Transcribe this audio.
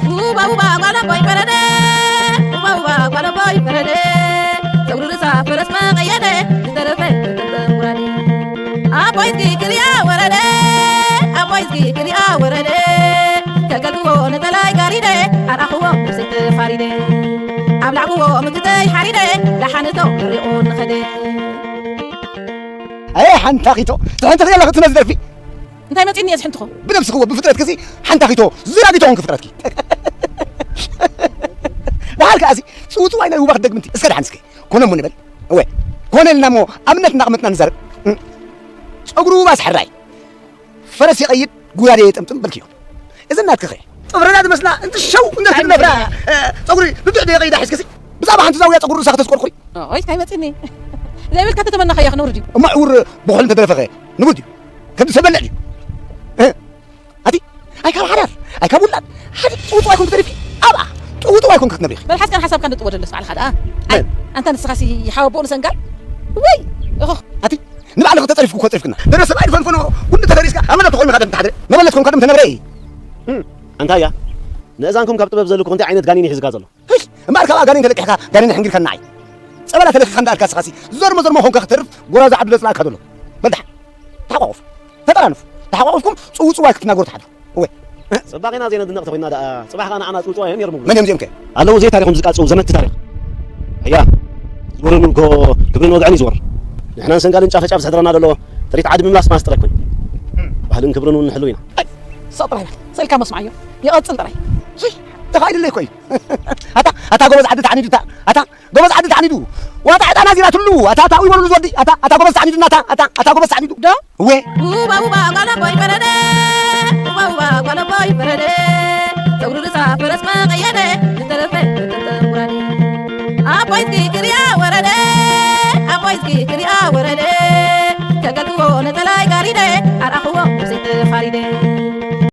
ውባ ውባ ጓል ኣቦይ ፈረደ፣ ውባ ውባ ጓል ኣቦይ ፈረደ፣ ጸጉሪ ርእሳ ፈረስ መቐየደ፣ ዝተረፈ ተንጠልጠል ውራደ። ኣቦይ እስኪ ክሪኣ ወረደ፣ ኣቦይ እስኪ ክሪኣ ወረደ፣ ከልከልክዎ ነጸላይ ጋሪደ፣ ኣርኣኽዎ ነብሰይ ተፋሪደ፣ ኣብላዕክዎ ምክተይ ሓሪደ፣ ደሓንቶ ደሪቑ ንኸደ። ኣየ ሓንታኺቶ፣ ትሕንትኺ ኣለኺ ትነዚ ደርፊ። እንታይ መጺኒ እየ ዝሕንትኾ? ብነብስኽዎ ብፍጥረትኪ ሲ ሓንታኺቶ፣ ዝራጊቶ ኾንኪ ፍጥረትኪ። ደሓር ከኣ ሲ ጽውጽዋይ ናይ ውባ ክትደግሚ እንዲ። እስከ ደሓን እስከ። ኮነ እሞ ንበል። እወ። ኮነ ኢልና እሞ ኣብነት እናቕመጥና ንዛረብ። እም። ጸጉሩ ውባ ሰሕራይ። ፈረስ ይቐይድ፣ ጉራዴ የጠምጥም በልክዮ። እዚ እናትክኸ። ጥፍረና ዝመስላ እንትሸው እንዳትነፍራ፣ እ፣ ጸጉሪ ብብዕ ደቂቕ ኢዳ ሒዝክሲ። ብዛዕባ ሓንቲ ዛውያ ጸጉሪ ርእሳ ከተስቆርቁሪ። ኦይ፣ እንታይ መጺኒ? ዘይብልካ ተተመናኸዮ ክነውርድ እዩ። እሞ ዕውር ብኹል እንተደረፈኸ ንቡር ድዩ? ከም ሰብ በልዕ ድዩ? እ? ኣቲ፣ ኣይ ካብ ሓዳር፣ ኣይ ካብ ውላድ፣ ሓደ ጥውጥዋይ ኮንክ ተሪፊ፣ ኣብኣ ጥውጥዋይ ኮንክ ክትነብሪ ኢኺ። በል ሓስካን ሓሳብካ ንጥዎ ደለስ ባዕልኻ ደኣ። ኣይ፣ መን? ኣንታ ንስኻሲ ሓወቦኡ ንሰንጋል? ወይ፣ እኹ። ኣቲ፣ ንባዕልኺ ተጸሪፍኩ እኮ ጸሪፍክና። ገለ ሰብኣይ ዝፈንፈኖ ጉንዲ ተፈሪስካ፣ ኣብ መድረኽ ተኾይምካ ደም ትሓድረ። መበለት ኮንካ ደም ተነብረ። እም፣ ኣንታ እያ፣ ንእዛንኩም ካብ ጥበብ ዘልኩ እንታይ ዓይነት ጋኔን እዩ ሒዝካ ዘሎ? ህሽ! እምበኣር ካብኣ ጋኔን ተለቂሕካ ጋኔን ኣሕንጊርካና ኣይ። ጸበላ ተለኺኻ እንዳኣልካ ስኻሲ፣ ዘርሞ ዘርሞ ኾንካ ክትተርፍ ጎራዛ ዓዱ ዘጽላእካ ዘሎ። በል ደሓን። ተሓቋቑፍ። ተጠራንፉ። ተሓቋቑፍኩም ጽውጽዋይ ክትናገሩ ትሓድሩ። እወ። ጽባቒና ዘይነድንቕ ተኾይንና ደኣ፣ ጽባሕ ከኣ ንዓና ጽውጽዋይ እዮም ነይሮም ይብሉ። መን እዮም እዚኦም ከ? ኣለዉ ዘይታሪኾም ዝቃጽው ዘመቲ ታሪኽ። እያ። ዝወረኑ እኮ ክብርን ወግዕን እዩ ዝወር። ንሕናን ሰንጋልን ጫፈ ጫፍ ዝሕድረና ዘሎ ጥሪት ዓዲ ምምላስ ማስ ጥረ ኮይኑ። ባህልን ክብርን እውን ንሕሉ ኢና። ኣይ፣ ሳብ ጥራይ በል። ስእልካ መስማዓዮ። ይቐጽል ጥራይ። ሽሽ፣ ተኻኢሉለይ እኮ እዩ። ኣታ፣ ኣታ ጎበዝ ዓዲ ተዓኒዱ፣ ኣታ፣ ኣታ ጎበዝ ዓዲ ተዓኒዱ። ዋጣ ዕጣና ዚራትሉ። ኣታ፣ ኣታ፣ ይበሉሉ ዝወዲ። ኣታ፣ ኣታ ጎበዝ ተዓኒዱና፣ ኣታ፣ ኣታ፣ ኣታ ጎበዝ ተዓኒዱ። ዶ? እወ። ውባ፣ ውባ፣ ጓል ኣቦይ ፈረደ። ውባ፣ ውባ፣ ጓል ኣቦይ ፈረደ። ጸጉሪ ርእሳ ፈረስ መቐየደ። ዝተረፈ ተንጠልጠል ውራደ። ኣቦይ እስኪ ክሪኣ ወረደ። ኣቦይ እስኪ ክሪኣ ወረደ። ከልከልክዎ ነጸላይ ጋሪደ። ኣርኣኽዎ ነብሰይ ተፋሪደ።